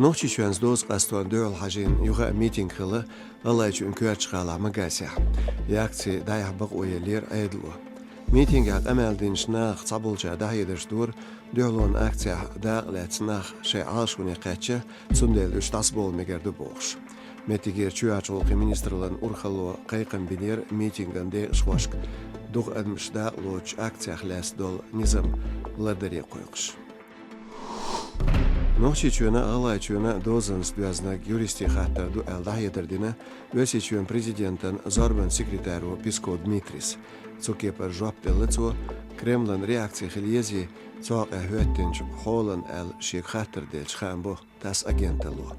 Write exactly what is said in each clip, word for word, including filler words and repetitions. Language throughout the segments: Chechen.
Нохчийчоьнца доза къастонна дуьхьал хьажийна юха а митинг хилла ГӀалгӀайчоьнан коьртачу гӀалахь Магасехь. И акци дӀаяхьа бакъо еллера Ӏедало. Митингехь къамел динчу нахах цхьаболчара дӀахьедарш дора, дуьхьалонан акцехь дакъа лаьцна нах шайн Ӏалашоне кхаьчна, цундела уьш дӀасабовла мегар ду бохуш. Меттигера чоьхьарчу гӀуллакхийн министраллан урхалло кхайкхам бинера митинган декъашхошка, дукха адамаш дакъалоцучу акцех лаьцна долу низам лардаре кхойкхуш. Нохчийчоьнан а, ГӀалгӀайчоьнан а дозанца доьзнарг юристийн хаттар ду аьлла дӀахьедар дина Оьрсийчоьнан президентан зорбанан секретаро Песков Дмитрийс. Цу кепара жоп делла цо, Кремлан реакци хила езий цу хьокъехь хӀоьттинчу хьолана аьлла шега хаттар делча, хаам бо ТАСС агенталло.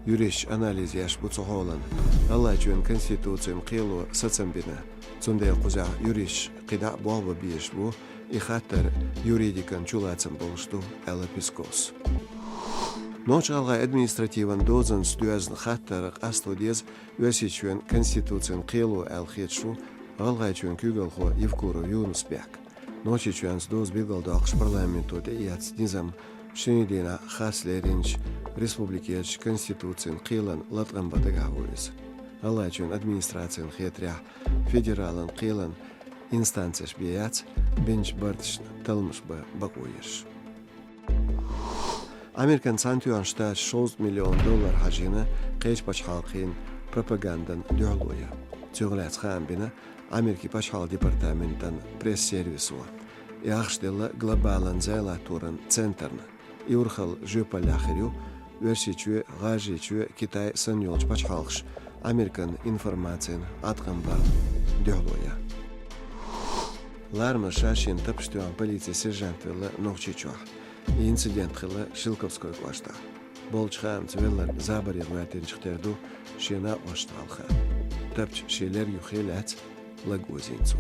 Юристаш анализ еш бу цу хьолан, ГӀалгӀайчоьнан конституцин кхело сацам бина. Цундела кхузахь юристаш кхидӀа а болх бан безаш бу, и хаттар юридикан чулацам болуш ду, аьлла Песковс. Нохч-ГӀалгӀайн административан дозанца доьзна хаттар къасто деза Оьрсийчоьнан конституцин кхело аьлла хеташ ву ГӀалгӀайчоьнан куьйгалхо Евкуров Юнус-Бек. Нохчийчоьнца доза билгалдоккхуш парламенто тӀеэцна низам шинарин дийнахь харц леринчу республикерчу конституцин кхелана латкъам бан дагахь ву иза. ГӀалгӀайчоьнан администрацин хетарехь, федералан кхелан инстанцеш бен яц бинчу барташна талламаш бан бакъо еш. Американ Цхьаьнатоьхначу Штаташа шовзткъа миллион доллар хьажийна кхечу пачхьалкхийн пропагандан дуьхьало ян. Цунах лаьцна хаам бина Америкин пачхьалкхан департаментан пресс-сервисо. И ахча делла глобалан зӀе-латторан центрна. И урхалла жоьпаллехь хир ю, Оьрсийчоь, ГӀажарийчоь, Китай санна йолчу пачхьалкхаш Американ информацин Ӏаткъам бар дуьхьало ян. Ларамаза ша шена тапча тоьхна полицин сержант велла Нохчийчохь. И инцидент хилла Шелковской кӀоштахь. Болчу хаамца, велларг забаре гӀоьртинчух тера ду, шен накъосташна хьалха. Тапча шен лерга юххе лаьцна лаг озийна цо.